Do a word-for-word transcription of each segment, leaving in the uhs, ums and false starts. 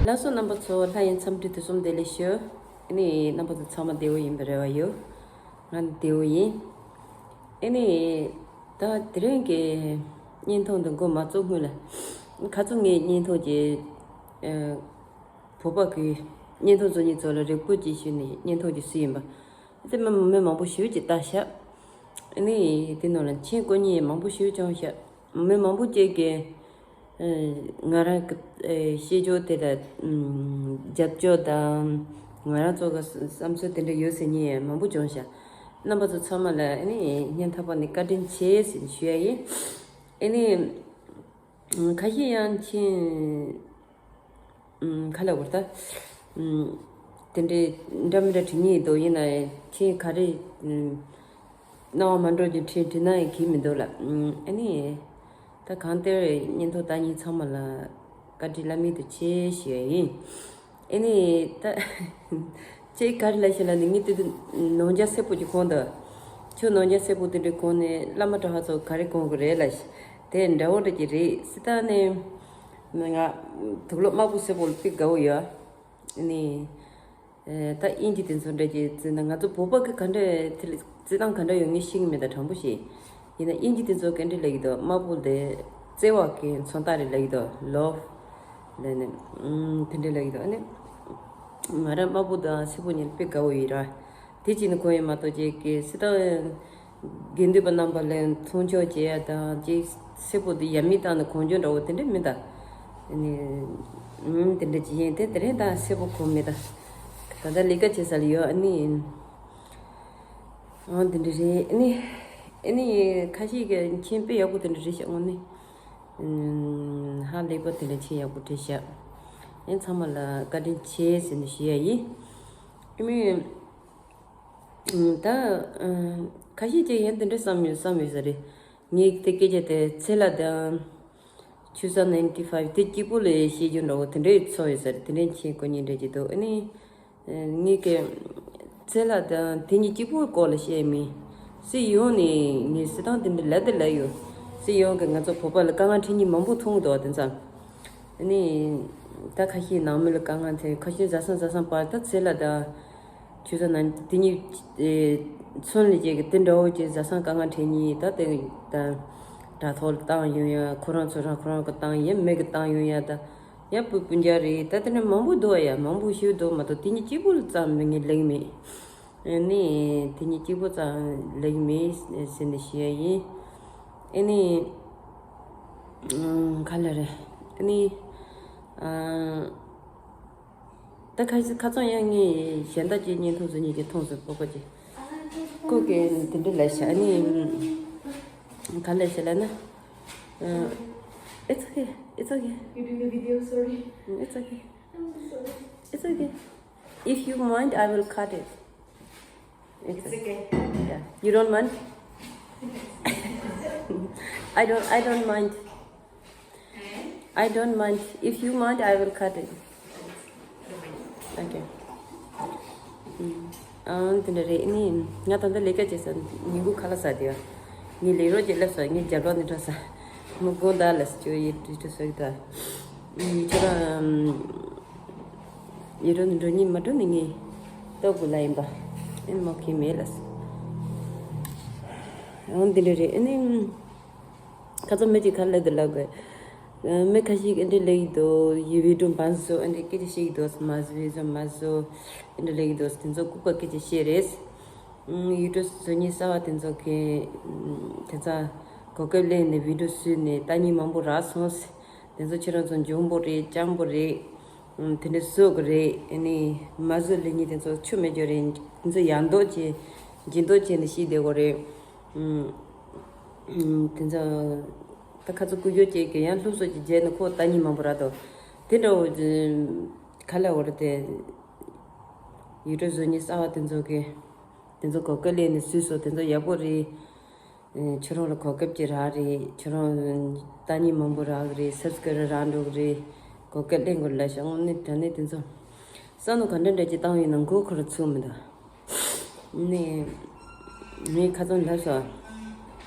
ལགས་སོ། རྣམ་པ་ཚོ་ལྷ་ཡི་འཚམས་འདྲི་དུས་གསུམ་བདེ་ལེགས་ཞུ། ཨ་ནི་རྣམ་པ་ཚོ་ཚང་མ་བདེ་པོ་ཡིན་པའི་རེ་བ་ཡོད། ང་བདེ་པོ་ཡིན། ཨ་ནི་ད་དེ་རིང་གི་བརྙན་ཐུང་འདི་འགོ་མ་བཙུགས་སྔོན་ལ། ཁ་ཚོ་ངའི་བརྙན་ཐུང་གི་ཨ། བོད་པ་གི་བརྙན་ཐུང་བཟོ་མཁན་ཚོ་ལ་རེ་སྐུལ་ཅིག་ཞུས་ནས་བརྙན་ཐུང་ཅིག་བཟོས་ཡིན་པ། དེ་མི་མི་མང་པོ་ཞེ་པོ་ཅིག་ལྟ་ཤག་ཨ་ནི་དེ་ནང་ལ་མཆན་བཀོད་མཁན་མང་པོ་ཞེ་པོ་བྱུང་ཤག་མི་མང་པོ་ཅིག་གིས་ཨ་ང་རང་གི་ཨ་ཤེས་ཕྱོགས་དེ་ལ་ཨམ་རྒྱབ་སྐྱོར་དང་། ང་རང་ཚོ་གི་བསམ་ཚུལ་དེ་འདྲ་ཡོད་ཟེར་མཁན་མང་པོ་བྱུང་ཤག་རྣམ་པ་ཚོ་ཚང་མ་ལ་ཨ་ནི་སྙིང་ཐག་པ་ནས་བཀའ་དྲིན་ཆེ་ཟེར་ནས་ཞུ་ཡ་ཡིན། ཨ་ནི་ཁ་ཤས་ཡང་མཆན་ཁ་ལ་བོར་ད། དེ་འདྲའི་འདྲ་མི་འདྲ་བྲིས་ངེས་འདུག་ཡིན་ན་ཁྱེད་ག་རེ་སྣང་བ་མ་འགྲོ་རྒྱུ་བྲིས་བྲིས་ན་ཡང་གི་མི་འདུག་ལ། ཨ་ནི་ད་གང་ལྟར་བརྙན་ཐུང་ལྟ་མཁན་ཚང་མ་ལ་བཀའ་དྲིན་བླ་མེད་དུ་ཆེ་ཞུ་ཡ་ཡིན། ཨ་ནི་ད་ཅེས་ག་རེ་ལབ་ཤེས་ལ་ནི་ངས་དེ་དུས་ནང་རྒྱ་སེར་པོ་གྱི་གོང་དུ། ཁྱོད་ནང་རྒྱ་སེར་པོ་དེ་འདྲའི་གོང་ནས་བླ་མ་གྲྭ་པ་ཚོ་ག་རེ་གོང་གི་རེད་ལ། དེ་འདྲ་བོ་འདྲ་གྱི་རེད་སྲིད་ད་ནི། ང་དུག་ལོག་དམར་པོ་སེར་པོ་ལ་དཔེ་དགའ་བོ་ཡོད། ནི། ད་དབྱིན་ཇི་དེ་ཚོ་འདྲ་གྱི་ཚོད་ན་ང་ཚོ་བོད་པ་གི་ག་འདྲ་དེ་ལ་རྩེད་སྟངས་ག་འདྲ་ཡོད་ངས་ཤེས་ཀྱི་མེད་ད་དྲང་པོ་ཞིག་ཡིན་ན་དབྱིན་ཇི་དེ་ཚོ་ག་འདྲ་ལབ་ཀྱི་འདུག་དམར་པོ་དེ་བརྩེ་བ་གི་མཚོན་རྟགས་རེད་ལབ་ཀྱི་འདུག་ལོབ་ལབ་ནས་དེ་འདྲ་ལབ་ཀྱི་འདུག་ཨ་ནི། ང་རང་དམར་པོ་དང་སེར་པོ་གཉིས་དཔེ་དགའ་བོ་ཡིན་ར། དེ་གཅིག་ནི་ཁོ་ཡིན་མ་གཏོགས་ཅིག་གི་སྲིད་ད། དགེ་འདུན་པ་རྣམ་པ་ལ་མཐོང་ཆོག་བྱེད་ཡ་དང་ཅིག་སེར་པོ་དེ་ཡ་མི་བཏང་ནས་གོང་བྱོན་འདྲ་བོ་དེ་འདྲ་མི་གདའ། ཨ་ནི། ཨུམ་དེ་འདྲ་ཅིག་ཡིན་དེ་དེ་རིང་ད་སེར་པོ་གོང་མི་གདའ། ད་ལྟ་ལས་ཀ་བྱེད་ས་ལ་ཡོད་ཨ་ནི། ཨང་དེ་འདྲ་རེད་ཨ་ནི། ཨ་ནི་ཁ་ཤས་ཀྱི་མཆན་དཔེ་ཡག་པོ་དེ་འདྲ་རེད་ཤག་དངོས་གནས། ཨུམ་ཧ་ལས་པ་དེ་འདྲ་མཆན་ཡག་པོ་བྲིས་ཤག་ཡིན་ཚང་མ་ལ་བཀའ་དྲིན་ཆེ་ཟེར་ནས་ཞུ་ཡ་ཡིན། ཨ་ནི། ད། ཁ་ཤས་ཀྱིས་ཡང་དེ་འདྲ་བསམ་ཡོད་བསམ་ཡོད་ས་རེད། ངས་དེ་སྐད་ཆ་དེ་ཚེ་ལ་དང་། ཆུ་ས་ninety five དེ་གཅིག་པོ་ལ་བཤད་རྒྱུ་འདྲ་བོ་དེ་འདྲའི་ཚོར་ཡོད་ས་རེད། དེ་འདྲའི་མཆན་བཀོད་མཁན་འདྲ་ཅིག་འདུག་ཨ་ནི། ངས་ཀྱི། ཚེ་ལ་དང་དེ་གཉིས་གཅིག་པོའི་སྐོར་ལ་བཤད་མིན། སྲིད་ཡོངས་ནས་ངས་སྲིད་ཏང་དེ་འདྲ་ལབ་དེ་ལབ་ཡོད། སྲིད་ཡོངས་ཀྱིས་ང་ཚོ་བོད་པ་ལ་དཀའ་ངལ་འཕྲད་མཁན་མང་པོ་མཐོང་གི་འདུག་དེ་ཙང་། ཨ་ནི། ད་ཁ་ཤས་ནང་མི་ལ་དཀའ་ངལ་འཕྲད་ཁ་ཤས་བཟའ་ཚང་བཟའ་ཚང་བར་ད་ཚེ་ལ་དང་། ཆུ་ཚོད་ནང་དེ་གཉིས། ཚུན་ལ་ཅིག་གི་དེ་འདྲ་བོ་ཅིག་བཟའ་ཚང་དཀའ་ངལ་འཕྲད་མཁན་ད་དེ་དང་། དྲ་ཐོག་ལ་བཏང་ཡོང་ཡ་ཁོ་རང་ཚོ་རང་ཁོ་རང་གི་བཏང་ཡ་མི་གི་བཏང་ཡོང་ཡ་ད། ཡ་སྤུན་སྤུན་ཀྱག་རེད་ད་དེ་འདྲ་མང་པོ་འདུག་ཡ་མང་པོ་ཞིག་འདུག་མ་གཏོགས་དེ་གཉིས་གཅིག་པུ་ལ་ཙམ་མི་ངས་ལེགས་མེད། ནི། དེ་གཉིས་གཅིག་པོ་ཙམ་ལེགས་མེད་ཟེར་ནས་ཞུ་ཡ་ཡིན། ཨེ་ནི། ག་ལ་རེད། ཨེ་ནི། ད་ཁ་ཁ་ཚང་ཡང་ངས་གཞན་དག་ཅིག་བརྙན་ཐུང་བཟོ་ཉེས་ཀྱི་མཐོང་སོང་སྤོབས་པ་ཅིག་ཁོ་གིས་དེ་འདྲ་ལབ་ཤག་ཨེ་ནི། ག་ལ་ཞེས་ལབ་ན། It's okay. It's okay. You doing the video? Sorry. It's okay. I'm sorry. It's okay. If you mind, I will cut it. It's okay. Yeah. You don't mind? I don't. I don't mind. I don't mind. If you mind, I will cut it. Okay. ཨང་དེ་འདྲ་རེད་ནི། ང་ད་ལྟ་ལས་ཀ་བྱེད་ས་ཉིན་གུང་ཁ་ལག་ཟ་དེ་ཡ། ངས་ལས་རོགས་ཀྱི་སླེབས་སོང་ངས་རྒྱབ་ལོག་ནས་འགྲོ་ས། མི་དགོང་དག་ལ་སྐྱོ་ཡི་དུས་དུ་སོ་ཡི་ད། ཁྱོད་རང་ཡི་རོ་འགྲོ་ཉིན་མ་འགྲོ་ནི་ངས་ལྟོ་དགོས་ལ་ཡིན་པ། ཨེ་མོ་ཁེ་མེད་ལ། ཨང་དེ་འདྲ་རེད་ཨེ་ནི། ཁ་ཚ་མི་གཅིག་ཁ་ལ་དུ་ལབ་དགོས། མི་ཁ་ཤས་ཨེ་འདྲ་ལབ་ཡི་འདུག་ཡི་བི་ཀྲུང་བན་སོ་ཨེ་འདྲ་སྐད་ཆ་བཤད་ཡི་འདུག་མ་བཟོ་བཟོ་མ་བཟོ་ཨེ་འདྲ་ལབ་ཡི་འདུག་དེ་ཚོ་ལྐུགས་པ་སྐད་ཆ་བཤད་རེད། ཡུ་ཊུབ་བཟོ་མཁན་གསར་བ་དེ་ཚོ་གིས་དེ་ཚོ་གོ་སྐབས་ལེན་ནས་བི་ཌིའོ་བཟོས་ནས་ལྟ་མཁན་མང་པོ་རག་སོང་། དེ་ཚོ་ཁྱེད་རང་ཚོ་འཇོན་པོ་རེད་སྤྱང་པོ་རེད། དེ་འདྲ་བཟོ་གི་རེད་ཨ་ནི་མ་བཟོ་ལེ་ཉིན་དེ་ཚོ་ཆུ་མེད་རྒྱུ་རེད། དེ་ཚོ་ཡག་མདོག་བྱས་ལྗིད་མདོག་བྱས་ནས་ཤི་བསྡད་དགོས་རེད། དེ་ཚོ་ད་ཁ་ཚོ་ཀུ་ཅོ་བྱས་གི་ཡང་སློབ་གསོ་ཅིག་བྱས་ནས་ཁོ་ལྟ་མཁན་མང་པོ་རག་འདུག་དེ་འདྲ་བོ་ག་ལ་འོ་རེད་དེ། ཡུ་ཊུབ་བཟོ་མཁན་གསར་བ་དེ་ཚོ་གི། དེ་ཚོ་གོ་སྐབས་ལེན་ནས་བཟོས་སོང་དེ་ཚོ་ཡག་པོ་རེད། ཁྱོད་རང་ལ་གོ་སྐབས་ཅིག་རག་རེད། ཁྱོད་རང་ལྟ་མཁན་མང་པོ་རག་གི་རེད། སབ་སི་ཀ་རབ་རག་འགྲོ་གི་རེད། གོ་སྐབས་ལེན་དགོས་ལབ་ཤག་དངོས་གནས་དྲང་གནས་དེ་ཚོ་བསམ་བློ་ག་འདྲ་འདྲ་ཅིག་བཏང་ཡོད་ན་མགོ་འཁོར་ཚུགས་མི་འདུག་ནས་ངས་ཁ་ཚོན་ལབ་སོང་།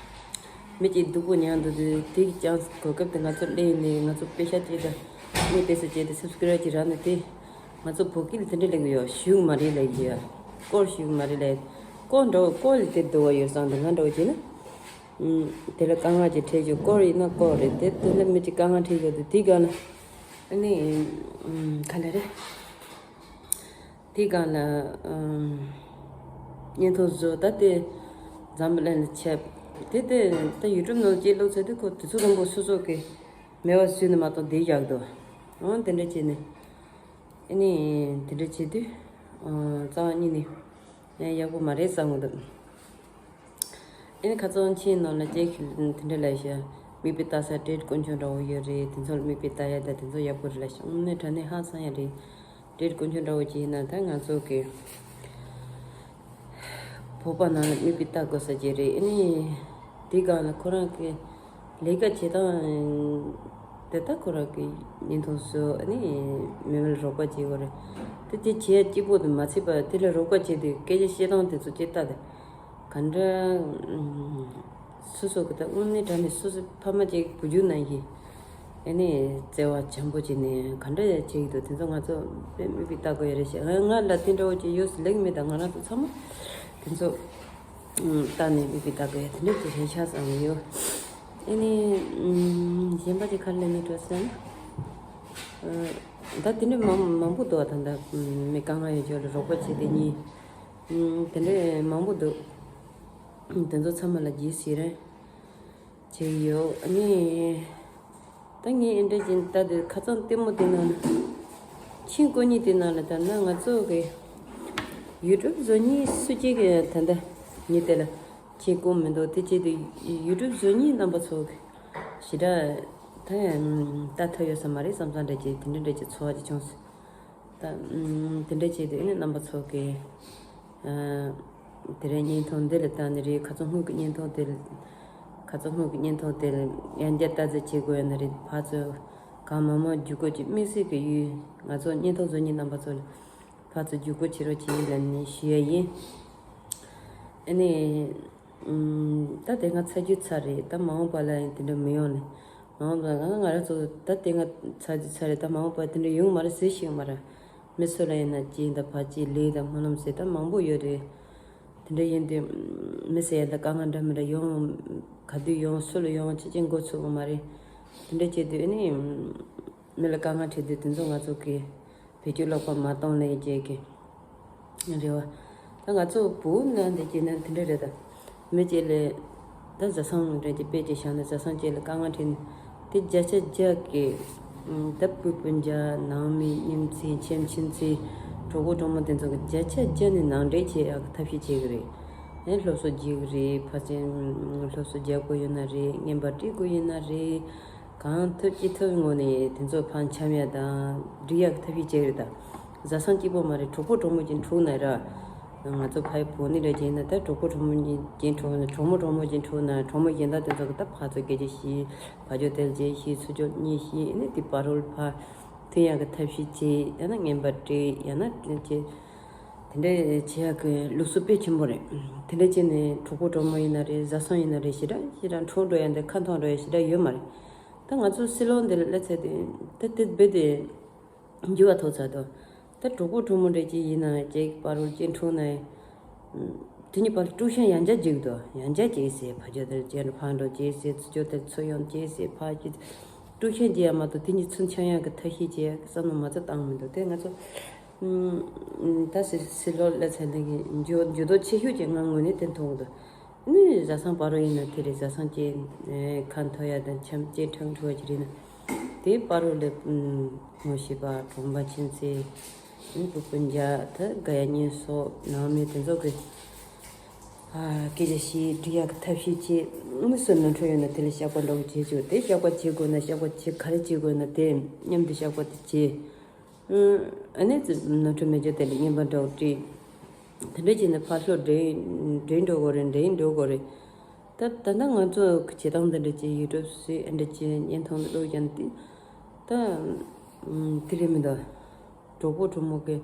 མི་གཅིག་སྡུག་པོ་མྱངས་འདུག་དུས་དེ་གི་ཅང་གོ་སྐབས་དེ་ང་ཚོ་ལེན་ནས་ང་ཚོ་པེ་ཤ་ཅིག་དང་ ངས་དེ་ཚོ་བྱས་ཏེ་སབ་སི་ཀི་རབ་ཅིག་རག་ནས་དེ། ང་ཚོ་བོད་སྐད་ལ་དེ་འདྲ་ལབ་ཀྱི་ཡོད། ཞུ་གི་མ་རེད་ལབ་ཀྱི་ཡོད། སྐོར་ཞུ་གི་མ་རེད་ལབ། སྐོར་འདྲ་བོ་སྐོར་ལ་དེ་འདུག་བ་ཡོད་བསམ་འདུག་ང་འདྲ་བོ་བྱས་ན། ཨུམ། དེ་ལ་དཀའ་ངལ་ཅིག་འཕྲད་ཞོར་སྐོར་ཡིན་ན་སྐོར་རེད་དེ། དེ་ལ་མི་གཅིག་དཀའ་ངལ་འཕྲད་ཞོར་དུ་དེའི་སྒང་ལ། ཨ་ནི། ཨུམ། ག་ལ་རེད། དེའི་སྒང་ལ། ཨུམ། བརྙན་ཐུང་བཟོ་ད་དེ། འཛམ་བུ་གླིང་ལ་ཁྱབ། དེ་དེ་ད་ཡུ་ཊུབ་ནང་ལ་ཅིག་བླུགས་ཚར་དུས་ཁོ་དུས་ཚོད་རིང་པོ་སོ་སོ་གི་མེད་པ་བཟོས་ནས་མ་གཏོགས་བསྡད་བཞག་འདུག་འོ་དེ་འདྲ་བྱས་ནས། ཨ་ནི་དེ་འདྲ་བྱེད་དུས། ཨ། རྩ་བ་ཉིད་ནས་ཡག་པོ་མ་རེད་བསམ་གྱི་འདུག་ཨ་ནི་ཁ་སང་ཁྱིམ་ནང་ལ་ཅིག་དེ་འདྲ་ལབ་ཤག་མིག་དཔེ་ལྟ་ས་བཀྲེས་དཀོན་མཆོག་འདྲ་བོ་ཡོད་རེད། དེ་ཚོ་ལ་མིག་དཔེ་ལྟ་ཡ་ད་དེ་ཚོ་ཡག་པོ་རེད་ལབ་ཤག་དངོས་གནས་དྲང་གནས་ཧང་སང་ཡ་རེད། བཀྲེས་དཀོན་མཆོག་འདྲ་བོ་ཅིག་ཡིན་ན་ད་ང་ཚོ་གི་བོད་པ་ནང་ལ་མིག་དཔེ་ལྟ་དགོས་ས་ཅིག་རེད། ཨ་ནི་དེའི་སྒང་ལ་ཁོ་རང་གི་ལས་ཀ་བྱེད་སྟངས་དེ་ད་ཁོ་རང་གི་བརྙན་ཐུང་བཟོ། ཨ་ནི་མི་མི་ལ་རོགས་པ་བྱེད་དགོས་རེད། དེ་དེ་བྱེད་ཡ་གཅིག་པོ་དེ་མ་ཚད་པ་དེ་ལ་རོགས་པ་བྱེད་དུས་སྐད་ཆ་བཤད་སྟངས་དེ་ཚོ་ཅིག་ལྟ་དེ། ག་འདྲ། ཨུམ། སོ་སོ་གི་ད་དངོས་གནས་དྲང་གནས་སོ་སོ་ཕ་མ་ཅིག་བུ་རྒྱུད་ནང་གི་ཨ་ནི་བརྩེ་བ་བྱམས་པོ་བྱས་ནས་ག་འདྲ་བྱེད་ཀྱི་འདུག་དེ་ཚོ་ང་ཚོ་དཔེ་མིག་དཔེ་ལྟ་དགོས་ཡ་རེད་ཤག་ང་ལ་དེ་འདྲ་བོ་ཅིག་ཡོད་ཟེར་ལབ་ཀྱི་མེད། ད་ང་རང་ཚོ་ཚང་མ་དེ་ཚོ་ཨུམ། ལྟ་ནས་མིག་དཔེ་ལྟ་དགོས་ཡ་དེ་འདྲ་ཅིག་རེད་ཤག་བསམ་གྱི་ཡོད། ཨ་ནི་ཨུམ། གཞན་པ་ཅིག་ག་རེ་ལབ་ནས་འགྲོ་ཟེར་ན། ཨ། ད་དེ་འདྲ་མང་མང་པོ་འདུག་ད་ལྟ་མི་དཀའ་ངལ་ཡོད་ཅོག་ལ་རོགས་པ་བྱེད་དེ་གཉིས། ཨུམ། དེ་འདྲ་མང་པོ་འདུག་དེ་ཚོ་ཚང་མ་ལ་རྗེས་སུ་ཡི་རང་བྱེད་ཀྱི་ཡོད། ཨ་ནི། ད་ངས་ཨེ་འདྲ་ཅིག་ལྟ་དུས་ཁ་སང་ལྟད་མོ་དེ་ནང་ལ། ཆིང་ཀོ་གཉིས་དེ་ནང་ལ་ད་ན་ང་ཚོ་གི་ཡུ་ཊུབ་བཟོ་མཁན་སུ་གཅིག་གི་ད་ལྟ་ངས་དེ་ལ་ཆིང་ཀོ་མི་འདུག་དེ་བྱེད་དུས་ཡུ་ཊུབ་བཟོ་མཁན་རྣམ་པ་ཚོ་གི་ཞེ་དྲག་ད་ཡང་ལྟ་ཐུབ་ཡོད་ས་མ་རེད་བསམ་བསམ་འདྲ་ཅིག་དེ་འདྲ་འདྲ་ཅིག་ཚོར་བ་ཅིག་བྱུང་སོང་། ད་ཨུམ། དེ་འདྲ་བྱས་ཏེ་ཨ་ནི་རྣམ་པ་ཚོ་གིས། ཨ། དེ་རིང་བརྙན་ཐུང་འདི་ལ་བལྟས་ནི་རེད། ཁ་སང་སྔོན་གྱི་བརྙན་ཐུང་དེ་ལ། ཁ་སང་སྔོན་གྱི་བརྙན་ཐུང་དེ་ལ་ཡང་བསྐྱར་ལྟ་ཚུལ་བྱེད་དགོས་ཡོད་ནི་རེད། ཕར་ཚུར་གང་མང་མང་བརྒྱུད་སྐུར་གྱིས་དམིགས་བསལ་གྱི་ཡུལ་ང་ཚོ་བརྙན་ཐུང་བཟོ་མཁན་རྣམ་པ་ཚོ་ལ་ཕར་ཚུར་བརྒྱུད་སྐུར་བྱེད་རོགས་བྱེད་ལབ་ནས་ཞུ་ཡ་ཡིན། ཨ་ནི། ཨུམ། ད་དེ་སྔ་ཚར་རྒྱུ་ཚར་རེད། ད་མ་འོངས་པ་ལ་ཡང་དེ་འདྲ་མི་ཡོང་ནས། མ་འོངས་པ་ལ་ང་ང་རང་ཚོ་ད་དེ་སྔ་ཚར་རྒྱུ་ཚར་རེད། ད་མ་འོངས་པ་དེ་འདྲ་ཡོང་མ་རེད་ཟེར་ཤེས་ཡོད་མ་རེད། མི་སུ་ལ་ཡིན་ན་ཅི་ཡིན་ད་ཕར་ཅི་ལས་ད་སྨོན་ལམ་ཟེར་ད་མང་པོ་ཡོད་རེད། དེ་འདྲ་ཡིན་དུས་མི་ཟེར་ཡ་ད་དཀའ་ངལ་འདྲ་མི་འདྲ་ཡོང་། ག་དུས་ཡོང་སུ་ལ་ཡོང་ཅི་ཅི་འགོ་ཚུགས་པ་མ་རེད། དེ་འདྲ་བྱེད་དུས་ཨ་ནི་མི་ལ་དཀའ་ངལ་འཕྲད་དུས་དེ་ཚོ་ང་ཚོ་གི་བེད་སྤྱོད་ལོག་པ་མ་གཏོང་ལས་བྱེད་ཀྱི་རེད་བ། ད་ང་ཚོ་བོད་ནང་འདི་བྱས་ན་དེ་འདྲ་རེད་ད། མི་གཅིག་ལ་ད་བཟའ་ཚང་རེད་ཀྱི་དཔེ་ཅིག་བཞག་ན་བཟའ་ཚང་གཅིག་ལ་དཀའ་ངལ་འཕྲད་ན་དེ་བརྒྱ་ཆ་བརྒྱ་གི་ད་སྤུ་སྤུན་ཀྱག་ནང་མི་མཉམ་ཚེ་ཁྱིམ་མཚེས་གྲོགས་པོ་གྲོགས་མོ་དེ་ཚོ་གི་བརྒྱ་ཆ་བརྒྱ་ནས་ནང་འདྲེན་བྱེད་ཡག་གི་ཐབས་ཤེས་བྱེད་ཀྱི་རེད། ཨེ་སློབ་གསོ་རྒྱག་གི་རེད། ཕ་ཆེན་སློབ་གསོ་རྒྱག་དགོས་ཡོད་ན་རེད། རྔན་པ་སྤྲད་དགོས་ཡོད་ན་རེད། གང་ཐུབ་ཅི་ཐུབ་ངོས་ནས་དེ་ཚོ་ཕར་འཆམ་ཡ་དང་འགྲིག་ཡ་གི་ཐབས་ཤེས་བྱེད་ཀྱི་རེད་ད། བཟའ་ཚང་གཅིག་པོ་མ་རེད། གྲོགས་པོ་གྲོགས་མོ་ཅིག་འཁྲུག་ན་ར། ང་ཚོ་ཕ་ཡི་བུ་ནི་ར་ཅིག་ཡིན་ན་ད་གྲོགས་པོ་གྲོགས་མོ་ཅིག་འཁྲུག་ན་གྲོགས་མོ་གྲོགས་མོ་ཅིག་འཁྲུག་ན་གྲོགས་མོ་གཞན་དག་དེ་ཚོ་གི་ད་ཕར་ཚུར་སྐད་ཆ་བཤད། ཕར་ཕྱོགས་དེ་ལ་ཅིག་བཤད། ཚུར་ཕྱོགས་གཉིས་བཤད། ཨ་ནི་དེ་བར་རོལ་ཕར་མཐུན་ཡག་གི་ཐབས་ཤེས་བྱེད། ཡང་ན་རྔན་པ་སྤྲད། ཡང་ན་དེ་འདྲ་བྱེད་ཡག་གི་ལུགས་སྲོལ་དཔེ་ཆེན་པོ་རེད། དེ་འདྲ་བྱས་ནས་གྲོགས་པོ་གྲོགས་མོ་ཡིན་ན་རེད། བཟའ་ཚང་ཡིན་ན་རེད། ཞེ་དྲག་ཞེ་དྲག་འཁྲུག་འགྲོ་ཡ་འདི་ཁ་འཐོར་འགྲོ་ཡ་ཞེ་དྲག་ཡོད་མ་རེད། ད་ང་ཚོ་སྲིད་ལོག་འདི་ལ་སླེབས་ཚར་དུས་ད་དེ་རྦད་དེ་འགྱུར་བ་ཐོགས་ཚར་འདུག་ད་གྲོགས་པོ་གྲོགས་མོ་འདྲ་ཅིག་ཡིན་ན་ཅིག་བར་རོལ་ཅིག་འཁྲུག་ན་དེ་གཉིས་བར་དཀྲུག་ཤིང་ཡང་བསྐྱར་རྒྱག་འདུག་ཡང་བསྐྱར་ཅིག་ཟེར། ཕར་ཕྱོགས་དེར་ཅིག་ཕར་འགྲོ་ཅིག་ཟེར། ཚུར་ཕྱོགས་དེར་ཚུར་ཡོང་ཅིག་ཟེར། ཕར་ཅིག་དཀྲུག་ཤིང་རྒྱག་ཡ་མ་གཏོགས་དེ་གཉིས་ཚུར་འཆམ་ཡག་གི་ཐབས་ཤེས་བྱེད་ཡག་གི་བསམ་བློ་མ་ཚོད་བཏང་མི་འདུག་དེ་ང་ཚོ་ད་སྲིད་སྲིད་ལོག་སླེབས་ཚར་ནས་གི་འགྱུར་འགྱུར་ལྡོག་ཆེ་ཤོས་ཅིག་ང་ངོས་ནས་དེ་མཐོང་གི་འདུག་ནི་བཟའ་ཚང་བར་རོལ་ཡིན་ན་དེ་རེད། བཟའ་ཚང་བཅས་ཁ་འཐོར་ཡ་དང་འཆམ་བཅས་ཁྲང་ཁྲོ་བ་ཅིག་རེད་ན། དེ་བར་རོལ་ལ་ངོ་ཤེས་པ་གྲོང་པ་ཁྱིམ་མཚེས་ནི་སྤུ་སྤུན་ཀྱག་ད་དགའ་ཡ་གཉེན་སོགས་ནང་མི་དེ་ཚོ་གི་ཨ་སྐད་ཆ་བཤད། འགྲིག་ཡག་གི་ཐབས་ཤེས་བྱེད། མི་སུ་ནོར་འཁྲུལ་ཡོད་ན་དེ་ལ་བཤགས་པ་འདྲ་བོ་བྱེད་ཆོག་དེ་བཤགས་པ་བྱེད་དགོས་ན་བཤགས་པ་བྱེད་ག་རེ་བྱེད་དགོས་ན་དེ་མཉམ་དུ་བཤགས་པ་དེ་བྱེད། ཨ་ནི་ནོར་འཁྲུལ་མེད་ཆ་དེ་ལ་རྔན་པ་འདྲ་བོ་སྤྲད། དེ་འདྲ་བྱས་ནས་ཕར་ལྷོ་འདྲེན་འདྲེན་འགྲོ་དགོས་རེད། འདྲེན་འགྲོ་དགོས་རེད། ད་ད་ལྟ་ང་ཚོ་གི་བྱེད་སྟངས་འདི་འདྲ་ཅིག་ཡུ་ཊུབ་སུ་འདི་འདྲ་ཅིག་བརྙན་ཐུང་འདི་བླུགས་ཀྱང་དེ་ད་དེ་རེད་མི་འདུག་གྲོགས་པོ་གྲོགས་མོ་གི་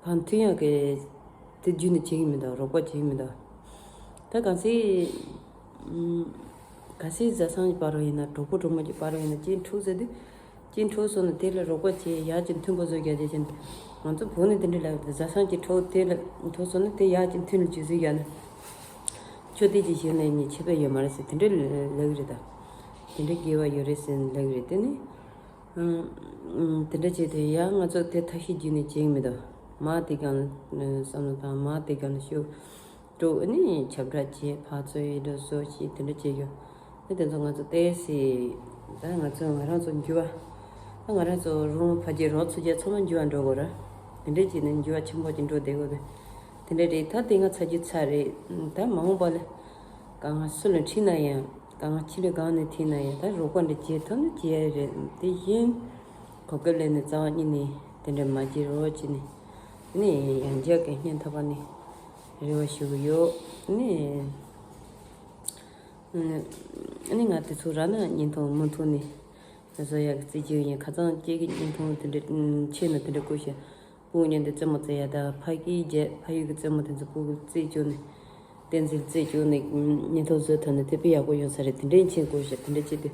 ཕར་མཐུན་ཡག་གི་དེ་བརྒྱུད་ནས་བྱེད་ཀྱི་མི་འདུག་རོགས་པ་བྱེད་ཀྱི་མི་འདུག་ད་གང་ཟེ། ཨུམ། གལ་སྲིད་བཟའ་ཚང་གི་བར་རོ་ཡིན་ན། གྲོགས་པོ་གྲོགས་མོ་གི་བར་རོ་ཡིན་ན། གཅིག་འཁྲུག་ཟེར་དུས། གཅིག་འཕྲོག་སོང་ན་དེ་ལ་རོགས་པ་བྱེད་ཡག་གཅིག་མཐུན་པོ་བཟོ་རྒྱུ་བྱས་ཅན། ང་ཚོ་བོད་ནས་དེ་འདྲ་ལབ་ཡོད། བཟའ་ཚང་གཅིག་འཕྲོག་དེ་ལ་འཕྲོག་སོང་ན་དེ་ཡག་གཅིག་མཐུན་ལ་འཇུ་གཟིགས་ཡག་ན། ཆོས་དེ་གཅིག་གཞན་ལ་ནི་ཆད་པ་ཡོད་མ་རེད་ཟེར་དེ་འདྲ་ལབ་གི་རེད་ད། དེ་འདྲ་དགེ་བ་ཡོད་རེད་ཟེར་ལབ་གི་རེད་དེ་ནི། ཨང་། དེ་འདྲ་བྱས་ཏེ་ཡང་ང་ཚོ་དེ་ཐབས་ཤེས་བརྒྱུད་ནས་བྱེད་ཀྱི་མི་འདུག་མ་དེ་གང་ལ་བསམ་བློ་བཏང་མ་དེ་གང་ལ་ཤོག་འགྲོ་ཨ་ནི་ཁྱབ་བསྒྲགས་བྱེད་ཕར་ཚུར་ཡིད་འགྲོ་བཟོ་ཞིག་དེ་འདྲ་བྱེད་རྒྱུ། ཨ་དེ་ཚོ་ང་ཚོ་ཏོག་ཙམ་ད་ང་ཚོ་ང་རང་ཚོ་འགྱུར་བ། ད་ང་རང་ཚོ་རོང་ཕ་རྒྱལ་རོགས་ཚོ་རྒྱལ་ཚང་མ་འགྱུར་བ་འགྲོ་དགོས་ར། དེ་འདྲ་བྱས་ནས་འགྱུར་བ་ཆེན་པོ་ཅིག་འགྲོ་བསྡད་དགོས་དེ། དེ་འདྲ་རེད། ད་དེ་སྔ་ཚར་རྒྱུ་ཚར་རེད། ད་མ་འོངས་པ་ལ་དཀའ་ངལ་སུ་ལ་འཕྲད་ན་ཡང་དཀའ་ངལ་ཕྱི་ལོགས་གང་ནས་འཕྲད་ན་ཡང་ད་རོགས་པ་འདྲ་བྱེད་ཐུབ་ན་བྱེད་ཡ་རེད། དེ་བཞིན་གོ་སྐབས་ལེན་ནས་རྩ་བ་ཉིད་ནས་དེ་འདྲ་མ་བྱེད་རོགས་བྱས་ནས་ནས་ཡང་རྒྱ་སྐད་སྙན་ཐག་པ་ནས་རེ་བ་ཞུ་གི་ཡོད། ནས་ཨ་ནི་ང་དེ་ཚོ་ར་ན་བརྙན་ཐུང་མུ་མཐུད་ནས་བཟོ་ཡག་གི་རྩིས་ཀྱི་ཡིན། ཁ་སང་སྐྱེས་ཀྱི་བརྙན་ཐུང་དེ་འདྲ་ཆེ་ན་དེ་འདྲ་བཀོད་ཤག་སྤུ་གུ་མཉམ་དུ་རྩེད་མོ་རྩེ་ཡ་དང་ཕ་གིའི་རྒྱལ་ཕ་ཡུལ་གྱི་རྩེད་མོ་དེ་ཚོ་སྤུ་གུ་རྩེད་བཅུག་ནས་བསྟན་འཛིན་རྩེད་བཅུག་ནས་བརྙན་ཐུང་བཟོས་ཐོན་ནས་དེ་དཔེ་ཡག་པོ་ཡོང་ས་རེད། དེ་འདྲའི་མཆན་བཀོད་ཤག་དེ་འདྲ་བྱས་ཏེ་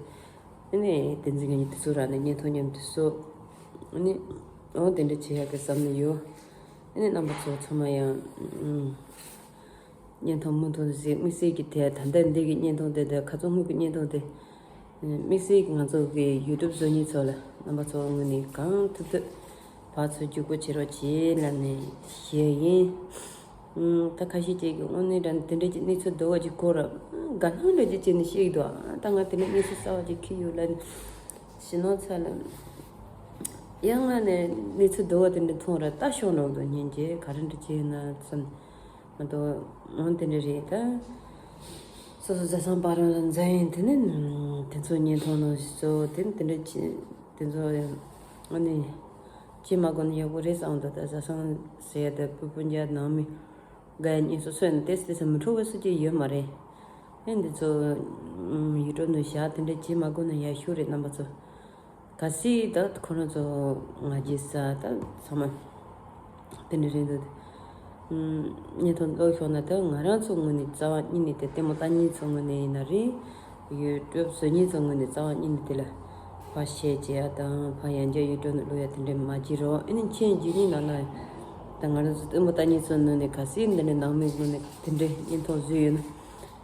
ཨ་ནི་བསྟན་འཛིན་གྱི་དེ་ཚོ་རག་ནས་བརྙན་ཐུང་མཉམ་དུ་བཟོ། ཨ་ནི་འོ་དེ་འདྲ་བྱེད་ཡག་གི་བསམ་ནས་ཡོད། ཨ་ནི་རྣམ་པ་ཚོ་ཚང་མ་ཡང་། བརྙན་ཐུང་མུ་མཐུད་ཟིག་དམིགས་བསལ་གྱི་དེ་ད་ལྟ་འདི་གི་བརྙན་ཐུང་དེ་དང་ཁ་སང་སྔོན་གྱི་བརྙན་ཐུང་དེ། དམིགས་བསལ་གྱི་ང་ཚོ་གི་ཡུ་ཊུབ་བཟོ་མཁན་ཚོ་ལ་རྣམ་པ་ཚོ་ངོས་ནས་གང་ཐུབ་ཐུབ་ཕར་ཚུར་བརྒྱུད་སྐུར་བྱེད་རོགས་བྱེད་ལབ་ནས་ཞུ་ཡ་ཡིན། ད་ཁ་ཤས་ཅིག་གི་དངོས་གནས་དྲང་དེ་འདྲ་ཅིག་གནས་ཚུལ་བསྡུ་བ་ཅིག་གོ་ར་དགའ་སྣང་འདྲ་ཅིག་བྱས་ནས་བཤད་ཀྱི་འདུག་ཨ་ད་ང་དེ་འདྲ་གནས་ཚུལ་གསར་བ་ཅིག་འཁྱེར་ཡོད་ལབ་ནས་ཞུ་ནོར་ཚ་ལ། ཡང་ང་ནས་གནས་ཚུལ་བསྡུ་བ་དེ་འདྲ་མཐོང་ར་ལྟ་ཤོག་ནོར་འདུག་སྙིང་རྗེ་ག་རེ་འདྲ་བྱས་ན་བསམ། མ་གཏོགས་འོན་ཏེ་འདྲ་རེད་ད། སོ་སོ་བཟའ་ཚང་བར་ལ་མཛའ་ཡིན་དེ་ནི་དེ་ཚོ་བརྙན་ཐུང་ནང་བཟོ་དེ་ནི་དེ་འདྲ་ཅི་དེ་ཚོ་ཡང་ཨ་ནི་ཅི་མ་གོ་ན་ཡག་པོ་རེད་བསམ་འདུག་ད་བཟའ་ཚང་ཟེར་ཡ་ད་སྤུ་སྤུན་ཀྱག་ནང་མི་དགའ་ཡ་གཉིས་སུ་སོན་ཏེ་སི་ཏེ་སི་མི་འཕྲོག་པའི་སུ་ཅི་ཡོད་མ་རེད། ཨེ་འདི་ཚོ་ཡུ་ཊུབ་ནང་བཞག་དེ་འདྲ་ཅི་མ་གོ་ན་ཡག་ཤོས་རེད་རྣམ་པ་ཚོ། གལ་སྲིད་ད་ཁོ་རང་ཚོ་ང་རྒྱལ་ས་ད་ཚང་མ་དེ་འདྲ་རེད་འདུག་བརྙན་ཐུང་ཀློག་ཤོག་ན་ད་ང་རང་ཚོ་ངོས་ནས་རྩ་བ་ཉིད་ནས་དེ་ལྟད་མོ་ལྟ་མཁན་ཚོ་ངོས་ནས་ཡིན་ན་རེད། ཡུ་ཊུབ་བཟོ་མཁན་ཚོ་ངོས་ནས་རྩ་བ་ཉིད་ནས་དེ་ལ་ཕར་ཤེར་བྱེད་ཡ་དང་ཕར་ཡང་བསྐྱར་ཡུ་ཊུབ་ནང་བླུག་ཡ་དེ་འདྲ་མ་བྱེད་རོགས། ཨེ་ནི་མཆན་རྒྱུ་གཉིས་ནང་ན་ད་ང་རང་ཚོ་ལྟད་མོ་ལྟ་མཁན་ཚོ་ངོས་ནས་གལ་སྲིད་འདི་འདྲ་ནང་མི་ངོས་ནས་དེ་འདྲ་བརྙན་ཐུང་བཟོས་ཡོད་ན་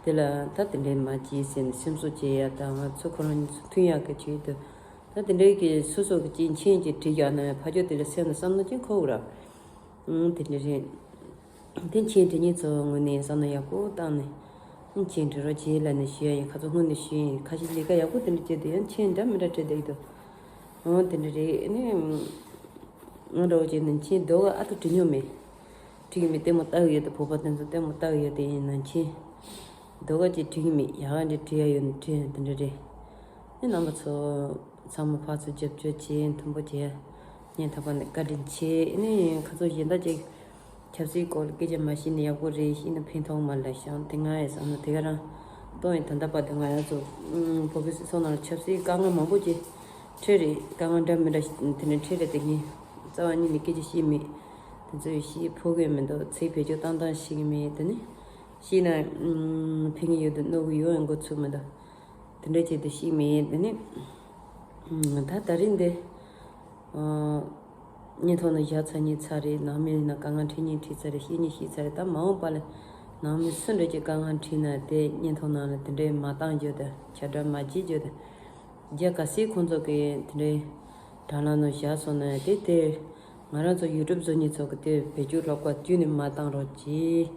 དེ་ལ་ད་དེ་འདྲ་མ་བྱེད་ཟེར་ནས་སེམས་གསོ་བྱེད་ཡ་དང་ང་ཚོ་ཁོ་རང་གཉིས་ཚོ་མཐུན་ཡག་གི་ཆེད་དུ། ད་དེ་འདྲའི་གི་སོ་སོ་གི་ཅིག་མཆན་ཅིག་བྲིས་ཀྱང་ན་ཕ་ཆོས་དེ་ལ་སེམས་ལ་བསམ་བློ་ཅིག་འཁོར་ར། ཨང་དེ་འདྲ་རེད། དེ་མཆན་བྲིས་མཁན་ཚོ་ངོས་ནས་བསམ་བློ་ཡག་པོ་བཏང་ནས་མཆན་བྲིས་རོགས་བྱེད་ལབ་ནས་ཞུ་ཡ་ཡིན། ཁ་ཚོ་སྔོན་ནས་ཞུས་ཡིན། ཁ་ཤས་ལས་ཀ་ཡག་པོ་དེ་འདྲ་བྱས་དུས་ཡང་མཆན་འདྲ་མི་འདྲ་བྲིས་བསྡད་ཀྱི་འདུག་ཨང་དེ་འདྲ་རེད། ཨ་ནི་ང་འདྲ་བོ་བྱས་ནས་མཆན་རྡོ་ག་ཨ་ཐུ་བྲིས་མྱོང་མེད། བྲིས་ཀྱི་མེད། ལྟད་མོ་ལྟ་གི་ཡོད་དེ་བོད་པ་དེ་ཚོ་ལྟད་མོ་ལྟ་གི་ཡོད་དེ་ཡིན་ན་མཆན་རྡོ་ག་ཅིག་བྲིས་ཀྱི་མེད། ཡག་ག་འདྲ་བྲིས་ཡ་ཡོད་ན་བྲིས་ཡ་དེ་འདྲ་རེད། ཨ་རྣམ་པ་ཚོ་ཚང་མ་ཕར་ཚུར་རྒྱབ་སྐྱོར་བྱེད་མཐུན་པོ་བྱེད་ཡ་སྙིང་ཐག་པ་ནས་བཀའ་དྲིན་ཆེ། ཨ་ནི་ཁ་ཚོ་གཞན་དག་ཅིག་ཆབ་སྲིད་སྐོར་ལ་སྐད་ཆ་མ་བཤད་ན་ཡག་པོ་རེད། བཤད་ན་ཕན་ཐོགས་མ་རེད་ཤག་དེ་ང་ཡི་བསམ་ན་དེ་ག་རང་གཏོང་ཡིན། ད་ལྟ་བར་དུ་ང་རང་ཚོ་བོད་པའི་སྤྱི་ཚོགས་ནང་ལ་ཆབ་སྲིད་དཀའ་ངལ་མང་པོ་ཅིག་འཕྲད་རེད། དཀའ་ངལ་འདྲ་མི་འདྲ་དེ་འདྲ་འཕྲད་རེད། དེ་ངས་རྩ་བ་ཉིད་ནས་སྐད་ཆ་བཤད་མེད། དེ་ཚོ་ཡི་བཤད་ཕོད་གི་མི་འདུག་ཚིག་བེད་སྤྱོད་བཏང་སྟངས་ཤེས་གི་མེད། དེ་ནི་བཤད་ན་ཕན་གི་ཡོད་དུ་གནོད་གི་ཡོད་ཡང་འགོ་ཚུགས་མི་འདུག་དེ་འདྲ་བྱས་ཏེ་ཤེས་མེད། དེ་ནི་ད་ད་རིང་འདི་བརྙན་ཐུང་ནང་བཞག་ཚར་མཁན་ཚར་རེད། ནང་མི་ཡིན་ན་དཀའ་ངལ་འཕྲད་མཁན་འཕྲད་ཚར་རེད། བཤད་མཁན་བཤད་ཚར་རེད། ད་མ་འོངས་པ་ལ་ནང་མི་སུ་འདྲ་ཅིག་དཀའ་ངལ་འཕྲད་ན་དེ་བརྙན་ཐུང་ནང་ལ་དེ་འདྲའི་མ་བཏང་རྒྱུ་དང་ཁྱབ་བསྒྲགས་མ་བྱེད་རྒྱུ་དང་། རྒྱ་གལ་སྲིད་ཁོང་ཚོ་གི་དེ་འདྲའི་དྲ་ལམ་ནང་བཞག་སོང་ན་དེ་དེ་ང་རང་ཚོ་ཡུ་ཊུབ་བཟོ་མཁན་ཚོ་གི་དེ་བེད་སྤྱོད་ལོག་པ་བརྒྱུད་ནས་མ་བཏང་རོགས་གྱིས།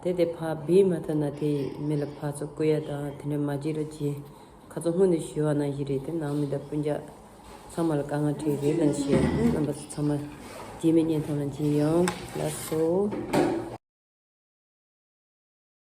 དེ་དེ་ཕར་སྦས་མ་ཐུབ་ན་དེ་མི་ལ་ཕར་ཚུར་བསྐུར་ཡ་དང་དེ་འདྲ་མ་བྱེད་རོགས་གྱིས། ཁ་ཚོ་སྔོན་ནས་ཞུ་བ་ནང་བཞིན་རེད། དེ་ནང་མི་དང་སྤུན་ཀྱག་ཚང་མ་ལ་དཀའ་ངལ་འཕྲད་རེད་ལབ་ཞུ་ཡ། རྣམ་པ་ཚོ་ཚང་མ་རྗེས་མའི་བརྙན་ཐུང་ལ་མཇལ་ཡོང་། ལགས་སོ།